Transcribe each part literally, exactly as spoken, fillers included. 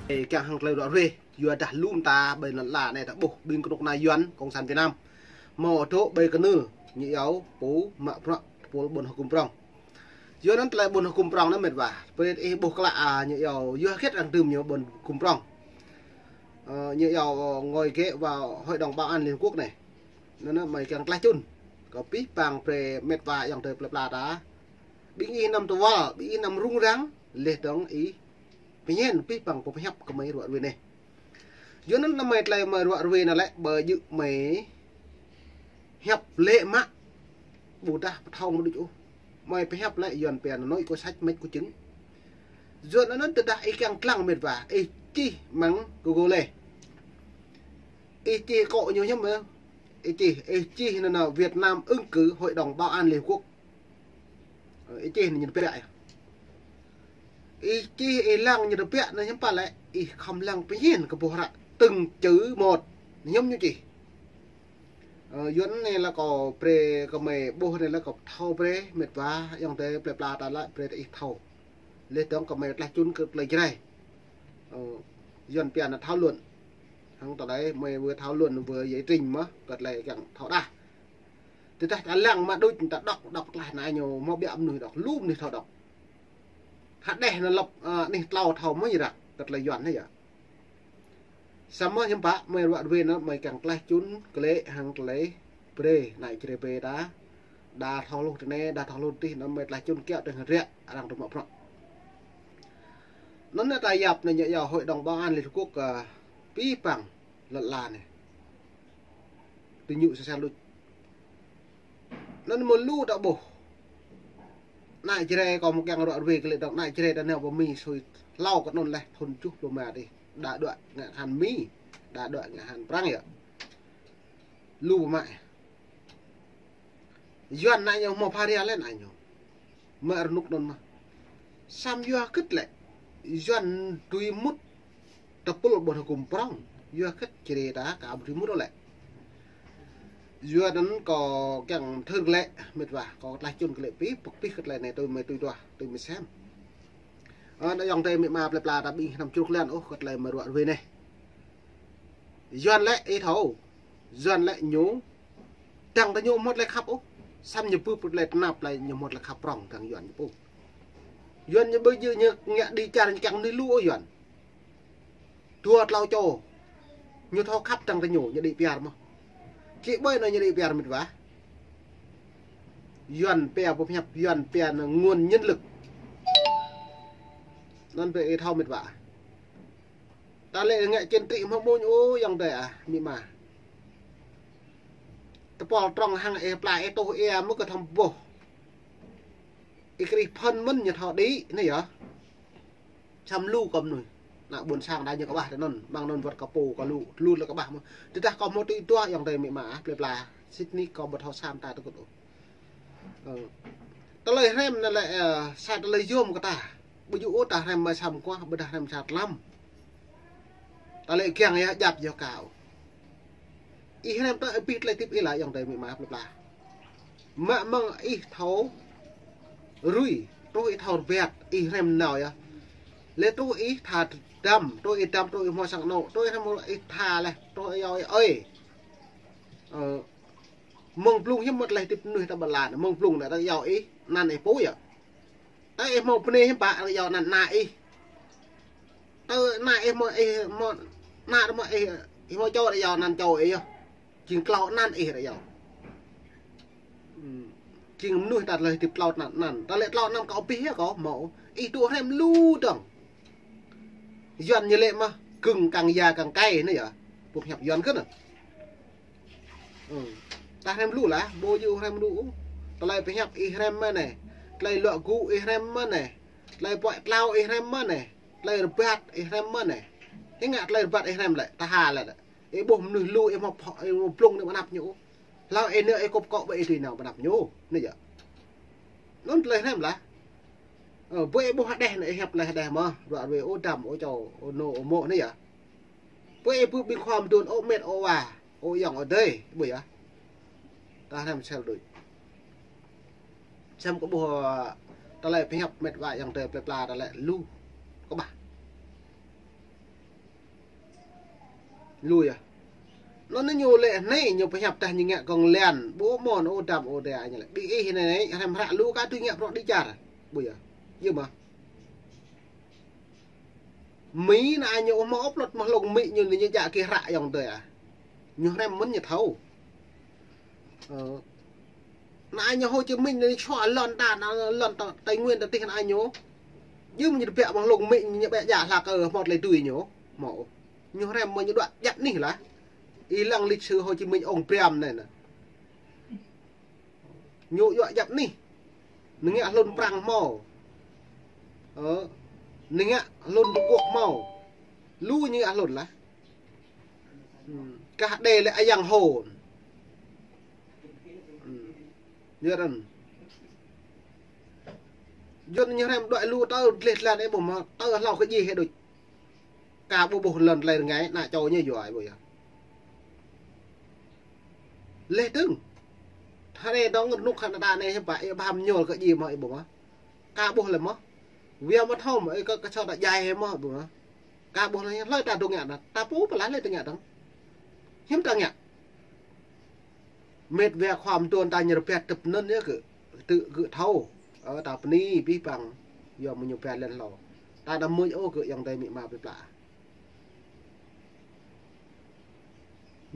Ê, kiăng hăng tơlơi ruă ruê, yua dah lŏm ta ƀơi lŏn ala anai ta ƀuh ƀing kơnuk kơna Yuan, Cộng sản Việt Nam. Hmâo adôh ƀơi kơnưl, ñu iâu pô mă bruă tơpul ƀôn hơkŭm prŏng. Yua anŭn tơlơi ƀôn hơkŭm prŏng anŭn mĕt wa. Brơi ih ƀuh klă a, ñu iâu yua hơget arăng dưm ñu ƀôn hơkŭm prŏng. Ơ, ñu iâu ngồi ghế vào Hội đồng Bảo an Liên Hợp Quốc anai. Anŭn, anŭn mơi kiăng tlaih čun. Kơ pih pang brơi mĕt wa ayŏng adơi plơi pla ta. Ƀing ih anăm tơwăl, ƀing ih anăm rŭng răng, laih dơ̆ng ih pơñen pih pang pơhiăp kơ mơi ruă ruê anai. Yua anŭn anăm mơi tơlơi mơi ruă ruê anŭn lĕ ƀơi djơ̆ mơi hiăp lĕ mă ƀôdah pơthâo mơ̆ đôč ôh. Mơi pơhiăp lĕ Yuan pia anŭn nói có sách mách có chứng. Yua anŭn tơdah ih kiăng lăng mĕt wa, ih čih mơ̆ng Google. Ih čih akŏ ñu hiam mơ̆. Ih čih, ih čih anŭn Việt Nam ứng cử Hội đồng Bảo an Liên Hợp Quốc. Ơ, ih čih anŭn ñu tơbiă. Ih čih ih lăng ñu tơbiă anŭn hiư̆m pă lĕ, ih khŏm lăng pơñen kơ ƀuh ră từng chữ một. Hiư̆m ñu čih. Ơ, Yuan anai lĕ kâo brơi kơ mơi ƀuh anai lĕ kâo pơthâo brơi mĕt wa ayŏng adơi plơi pla ta lĕ brơi ih thâo. Laih dơ̆ng kơ mơi tlaih čun kơ tơlơi Jrai. Ơ, Yuan pia anŭn thảo luận. Hăng tơlơi mơi vừa thảo luận vừa giải trình mơ̆ kơ tơlơi kiăng thâo đah. Tơdah ta lăng mă đôč ta đŏk, đŏk tlaih anai ñu hmâo biă mơnuih đŏk, lu mơnuih thâo đŏk. Hơđeh anŭn lăp, ơ, anih tlâo thâo mơ̆ ñu ră, kơ tơlơi Yuan anai yơh. Samơ̆ hiư̆m pă, mơi ruă ruê anŭn mơi kiăng tlaih čun, klĕ hăng tơlơi brơi, anai Jrai brơi ta. Đa thâo hluh tơ anai, đa thâo hluh tih, anŭn mơi tlaih čun kiăo tơ̆ng hơdră, arăng tơmă prŏng. Anŭn anai ta yap anai ñu iâu Hội đồng Bảo an Liên Hợp Quốc, ơ, pih pang lŏn ala anai. Tơñu sơsel đôč. Anŭn mơ̆ lu ta ƀuh. Anai Jrai kâo mơ̆ kiăng ruă ruê kơ lĕ dơ̆ng anai Jrai ta nao pơ Mi sui hlâo kơ anŭn laih thŭn tơjuh pluh rơma tih. Đa đuaĭ ngă han Mi, đa đuaĭ ngă han Prăng yơh. Lu pơmă. Yuan anai ñu hmâo pha ria lĕ anai ñu. Mă rơnŭk anŭn mơ̆. Samơ̆ yua hơget lĕ. Yuan dưi mŭt tơpul ƀôn hơkŭm prŏng. Yua hơget Jrai ta ka dưi mŭt ôh lĕ. Yua anŭn kâo kiăng thâo lĕ mĕt wa. Kâo tlaih čun kơ lĕ pih, pơ̆k pih kơ tơlơi anai tui mơi tui duah, tui mơi sem. Ơ, anai ayŏng adơi amĭ ama plơi pla ta ƀing ih anăm čruk lăng ôh kơ tơlơi mơi ruă ruê anai. Yuan lĕ ih thâo. Yuan lĕ ñu. Dăng tơ ñu hmâo tơlơi khăp ôh. Samơ̆ ñu bưp tơlơi tơnap lĕ ñu hmâo tơlơi khăp prŏng dăng Yuan ñu pô. Yuan ñu ƀơi djơ̆ ñu ngă đĭ čar ñu kiăng mơnuih lu ôh Yuan. Dua tlâo čô. Ñu thâo khăp dăng tơ ñu, ñu đĭ piar mơ̆. Kĭ ƀơi anŭn ñu đĭ piar mĕt wa. Yuan pia pơhiăp, Yuan pia anŭn nguồn nhân lực. Anŭn brơi ih thâo mĕt wa. Ta lĕ ngă chiến trị hmâo ƀuñ ôh ayŏng adơi ah, amĭ ama. Tơpul trŏng hăng ih pla ih tuh ia mơ̆ kơ thâo ƀuh. Ih krih phŏn mơ̆n ñu thâo đĭ, anai yơh. Samơ̆ lu kơ mơnuih. Ană ƀôn sang đa ñu kơƀah tơ anŭn, mơ̆ng anŭn wơ̆t kơ pô kơ lu, lu lĕ kơƀah mơ̆. Tơdah kâo hmâo tui duah ayŏng adơi amĭ ama ah, plơi pla. Sĭt nik kâo ƀu thâo sam ta tơgŭt ôh. Ơ. Tơlơi hrăm anai lĕ, ơ, sa tơlơi yôm kơ ta. Ƀu djơ̆ ôh ta hrăm mơi sa mơguah, ƀôdah hrăm sa tlam. Tơlơi kiăng yơh, djăp yơh kâo. Ih hrăm ta ih pĭt tơlơi tip ih lĕ ayŏng adơi amĭ ama plơi pla. Mă mơ̆ng ih thâo rui, truh ih thâo rơbat, ih hrăm nao yơh. Lĕ truh ih tha dăm, truh ih dăm, truh ih hmâo sang anŏ, truh ih hrăm ih tha leh, truh ih iâu ih ơi. Ơ, mơ̆ng blung hiư̆m mơ̆ tơlơi tip mơnuih ta ƀơi lŏn, mơ̆ng blung anai ta iâu ih, anăn ih pô yơh. Tơ ih hmâo bơnai hiư̆m pă, arăng iâu anăn ană ih. Tơ ană ih hmâo, ih hmâo, ană hmâo ih, ih hmâo čô arăng iâu anăn čô ih yơh. Jing tlâo anăn ih arăng iâu. Hm. Jing mơnuih ta tơlơi tip tlâo anăn, anăn. Ta lĕ tlâo anăn kâo pĭt yơh kâo hmâo. Ih dŏ hrăm lu dơ̆ng. Yuan ñu lĕ mơ̆, gừng càng già càng cay anai yơh. Pơhiăp Yuan kơ anŭn. Ơ. Ta hrăm lu lah, ƀu djơ̆ hrăm lu. Tơlơi pơhiăp ih hrăm mơ̆n anai. Tơlơi luă gŭ ih hrăm mơ̆n anai. Tơlơi puăi tlao ih hrăm mơ̆n anai. Tơlơi rơbat ih hrăm mơ̆n anai. Ih ngă tơlơi rơbat ih hrăm lĕ, tha ha lĕ. Ih ƀuh mơnuih lu ih hmâo pho-, ih hmâo blung anai ƀơi anăp ñu. Hlâo ih nao ih kŭp akŏ ƀơi ih tui nao ƀơi anăp ñu. Anai yơh. Anŭn tơlơi hrăm lah. Ơ, ƀơi ih ƀuh hơđeh anai ih hiăp tơlơi hơđeh mơ̆. Ruă ruê ôh dăm, ôh čô, ôh anŏ, ôh mô̆ anai yơh. Ƀơi ih ƀuh ƀing khua mơdôn, ôh mĕt, ôh wa, ôh ayŏng, ôh adơi, ƀơi yơh. Ta hrăm sel đôč. Sem kơ ƀuh, ơ, tơlơi pơhiăp mĕt wa ayŏng adơi plơi pla ta lĕ lu kơƀah. Lu yơh. Anŭn ñu lĕ anai ñu pơhiăp tah ñu ngă kông lan. Ƀu mơ̆n ôh dăm ôh dai ñu lĕ. Ƀing ih anai anai, hrăm hră lu kơ tui ngă prŏ đi čar. Ƀu yơh. Yơh mơ̆. Mi anai ñu ƀu mơ̆ upload mơ̆ hlung mi ñu, ñu jak kơ hră yŏng tơi ah. Ñu hrăm mơ̆n ñu thâo. Ơ. Anai ñu Hồ Chí Minh anai sua lŏn ta, anai lŏn ta, Tây Nguyên ta tih anai ñu. Yơh mơ̆ ñu tơbiă mơ̆ hlung mi ñu ƀĕ jak hlak kơ hmot lĕ tui ñu. Mơ̆. Ñu hrăm mơ̆ ñu đuaĭ djăp anih lah. Ih lăng lịch sử Hồ Chí Minh ông Brem anai nă. Ñu đuaĭ djăp anih. Ñu ngă hlŭn Prăng hmâo. Ơ. Ñu ngă hlŭn Trung Quốc hmâo. Lu ñu ngă hlŭn lah. Hmm. Kah đe lĕ ayang hôn. Hmm. Yua anŭn. Yua anŭn ñu hrăm đuaĭ lu tơ gleh tlan ih ƀuh mơ̆, tơ hlâo kơ djai hĕ đôč. Ka ƀu ƀuh lŏn tơlơi rơngai, ană čô ñu yua ih ƀuh yơh. Leh dơ̆ng. Hrơi dơ̆ng rơnŭk hơnăl ta anai hiư̆m pă, ih ƀuh hăm ñuôl kơ djai mơ̆ ih ƀuh mơ̆. Ka ƀuh lĕ mơ̆. Wia mơ̆ thâo mơ̆, ih kơ, kơ sô ta djai hĕ mơ̆ ƀuh mơ̆. Ka ƀuh lĕ hlơi ta dŏ ngă anŭn, ta pô pơlah hlơi ta ngă dơ̆ng. Hiư̆m ta ngă. Mĕt wa khua mơtuan ta ñu rơbat tơp anŭn yơh gơ̆, tơ gơ̆ thâo. Ơ, ta bơni abih bang, yua mơ̆ ñu ba lŏn hlâo. Ta anăm mưč ôh gơ̆ yŏng tơi amĭ ama plơi pla.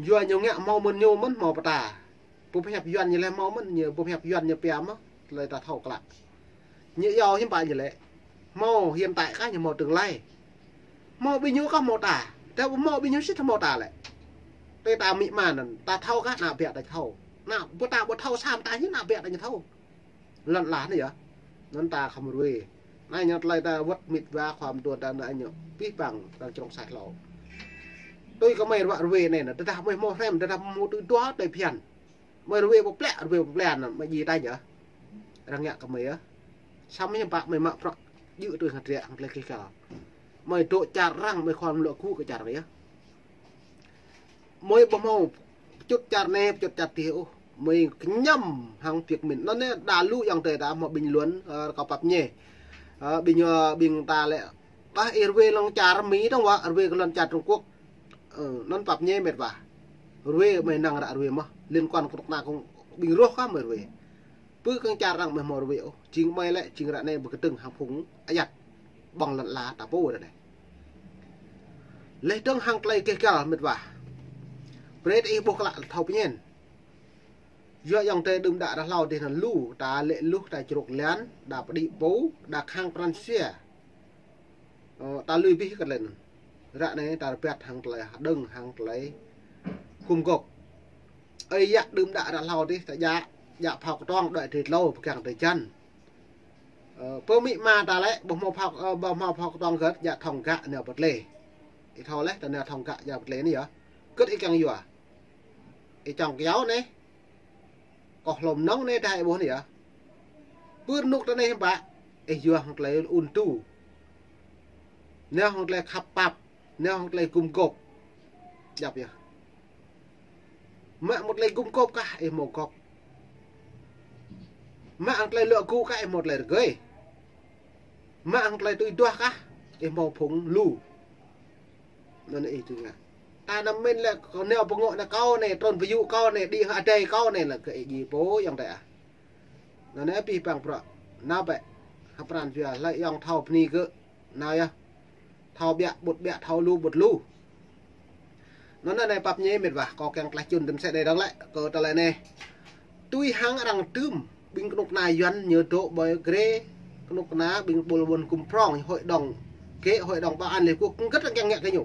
Yua ñu ngă hmâo mơ̆n ñu mơ̆n hmâo pơta. Ƀu pơhiăp Yuan ñu lĕ hmâo mơ̆n, ñu ƀu pơhiăp Yuan ñu pia mơ̆, tơlơi ta thâo klă. Ñu yua hiư̆m pă ñu lĕ. Hmâo hiện tại kah ñu hmâo tương lai. Hmâo ƀing ñu kah hmâo ta. Ta ƀu hmâo ƀing ñu sĭt hmâo ta lĕ. Tơdah ta amĭ ama anŭn, ta thâo kah ană biă ta thâo. Ană ƀu ta ƀu thâo sa mơta hiư̆m ană biă ta ñu thâo. Lŏn ala anai yơh. Anŭn ta khŏm rơwe. Anai ñu tơlơi ta wơ̆t mĕt wa khua mơtuan ta anai ñu. Abih bang ta črông sa hlâo. Tui kơ mơi ruă rơwe anai nă, tơdah mơi hmâo hrăm, tơdah hmâo tui dua tơi phiăn. Mơi rơwe pơplĕ, rơwe pơplĕ anŭn, mơi djai ta yơh. Arăng ngă kơ mơi yơh. Samơ̆ hiư̆m pă mơi mă prăk djơ̆ tui hơdră hăng tơlơi kih kal. Mơi dŏ čar arăng, mơi khŏm lŏ gŭ kơ čar arăng yơh. Mơi ƀu hmâo pơčŭt čar anai, pơčŭt čar adih ôh. Mơi kơñăm hăng Việt Minh. Anŭn anai đa lu yŏng tơi ta hmâo bình luận, ơ, kâo pap ñe. Ơ, ƀing, ơ, ƀing ta lĕ. Ƀah ih rơwe lŏn čar Mi dơ̆ng wă, rơwe kơ lŏn čar Trung Quốc. Ơ, anŭn pap ñe mĕt wa. Rơwe mơi năng ră rơwe mơ̆. Liên quan kơnuk kơna kông ƀing roh kah mơi rơwe. Pơ kơ̆ng čar arăng mơi hmâo rơwe ôh. Jing mơi lĕ, jing ră anai ƀu kơdơ̆ng hăng phung ayăt. Ƀơ̆ng lŏn ala ta pô ră anai. Leh dơ̆ng hăng tơlơi kih kal mĕt wa. Brơi ih ƀuh klă thâo pơñen. Yua yŏng tơi đưm đă ră hlâo dih anŭn lu, ta lĕ luh ta čruk lan, đa pơđĭ pô, đa khăng pran sia. Ơ, ta lui bih kơ tơlơi anŭn. Ră anai ta rơbat hăng tơlơi hơđơ̆ng hăng tơlơi gum gôp. Ơi yă đưm đă ră hlâo dih ta djă, djă phao kơtuang đuaĭ tơlơi tlâo pơgang tơlơi jăn. Ơ, pơ amĭ ama ta lĕ, ƀu hmâo phao, ơ, ƀu hmâo phao kơtuang gơ̆t, djă thŏng gă nao pơ tơlơi. Ih thâo leh, ta nao thŏng gă nao pơ tơlơi anai yơh. Gơ̆t ih kiăng yua. Ih čŏng kơyâo anai. Kơ hlŏm nŏng anai ta ih ƀuh anai yơh. Pơ rơnŭk ta anai hiư̆m pă. Ih yua hăng tơlơi ŭn tu. Nao hăng tơlơi khăp pap. Nao hăng tơlơi gum gôp. Djăp yơh. Mă mơ̆ tơlơi gum gôp kah ih hmâo gôp. Mă hăng tơlơi luă gŭ kah ih hmâo tơlơi rơgơi. Mă hăng tơlơi tui duah kah ih hmâo phung lu. Anŭn ih tui ngă. Ta anăm mĭn lĕ kơ nao pơngŏ anai kâo anai, trŭn pơyŭ kâo anai, đĭ hơ adai kâo anai lĕ kơ ih djai pô yŏng tơi ah. Anŭn anai abih bang bruă. Nao bĕ. Hơpran jua hlơi yŏng thâo bơni gơ̆. Nao yơh. Thâo ƀiă ƀut ƀiă, thâo lu ƀut lu. Anŭn anai pap ñe mĕt wa, kâo kiăng tlaih čun tơm sĕ anai dơ̆ng lĕ, kơ tơlơi anai. Tui hăng arăng tơm, ƀing kơnuk kơna Yuan ñu dŏ ƀơi grê, kơnuk kơna ƀing ƀul ƀôn gum prŏng, hội đồng, kơ hội đồng bảo an Liên Quốc, kơ̆ng gơ̆t arăng kiăng ngă kơ ñu.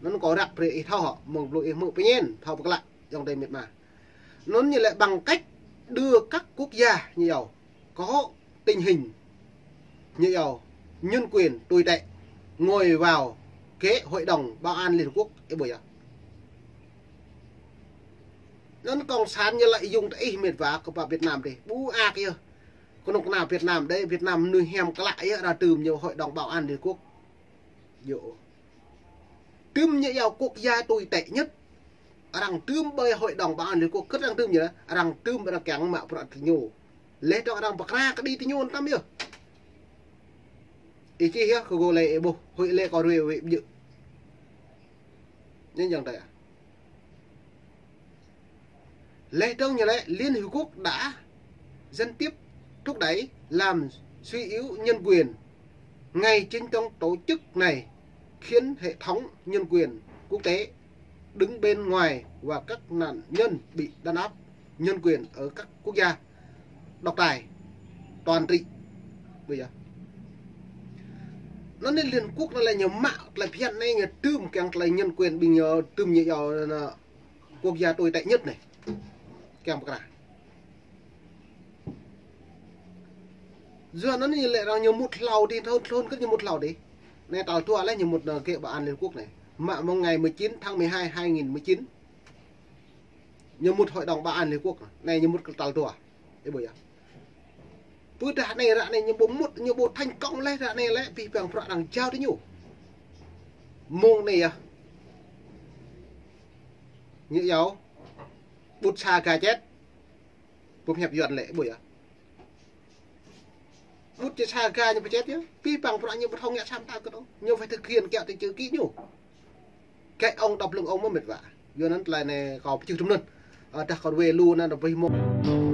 Anŭn kâo răk brơi ih thâo hŏ, mơ̆ng blung ih hmư̆ pơñen, thâo pơklă, yŏng tơi mĕt wa. Anŭn ñu lĕ bằng cách đưa các quốc gia ñu yua có tình hình ñu yua nhân quyền tồi tệ ngồi vào cái hội đồng bảo an Liên Hợp Quốc, ih ƀuh yơh. Anŭn cộng sản ñu lĕ yŭng tơ ih mĕt wa kơ pă Việt Nam dih. Ƀu ăt yơh. Kơnuk kơna Việt Nam dih, Việt Nam mơnuih hiam klă yơh, arăng tơm ñu hội đồng bảo an Liên Hợp Quốc. Yơh. Tơm ñu yua quốc gia tồi tệ nhất. Arăng tơm ƀơi hội đồng bảo an Liên Quốc, kơ arăng tơm ñu, arăng tơm arăng kiăng mă bruă tơ ñu. Leh dơ̆ng arăng pơkra kơđi tơ ñu tăm yơh. Ih čih yơh kơ gô lĕ ih ƀuh, huĭ lĕ kâo rui huĭ ƀjơ̆. Nhân dân đây à? Leh dong ñu lĕ Liên Hiệp Quốc đã gián tiếp thúc đẩy làm suy yếu nhân quyền. Ngay chính trong tổ chức này khiến hệ thống nhân quyền quốc tế đứng bên ngoài và các nạn nhân bị đàn áp nhân quyền ở các quốc gia độc tài toàn trị. Ƀu djơ̆. Anŭn anai Liên Quốc anŭn lĕ ñu mă tơlơi phiăn anai ñu tơm kiăng tơlơi nhân quyền ƀing ñu tơm ñu yua anŭn quốc gia tồi tệ nhất anai. Kiăng pơkra. Yua anŭn anai lĕ arăng ñu mŭt hlâo đĭ, thun thun kơ ñu mŭt hlâo đĭ. Anai tal dua lĕ ñu mŭt anŭn kơ Bảo an Liên Quốc anai. Mă mơ̆ng ngày mười chín tháng mười hai hai nghìn mười chín. Ñu mŭt Hội đồng Bảo an Liên Quốc. Anai ñu mŭt kơ tal dua. Ih ƀuh yơh. Pơdah anai ră anai ñu ƀu mŭt, ñu ƀu thành công leh ră anai lĕ abih bang bruă arăng jao tơ ñu. Mơ̆ng anai yơh. Ñu yua ƀut sa ga čet. Pơhiăp Yuan lĕ ƀuh yơh. Ƀut či sa ga ñu pơčet yơh. Abih bang bruă ñu ƀu thâo ngă sa mơta kơ tơ. Ñu phải thực hiện kiăng tơ chữ ký ñu. Kĕ ŏng đŏp lưng ŏng mơ̆ mĕt wa. Yua anŭn tơlơi anai kâo pơčeh tơm anŭn. Ơ, dah kâo wai lu anŭn dah ƀuh mơ̆.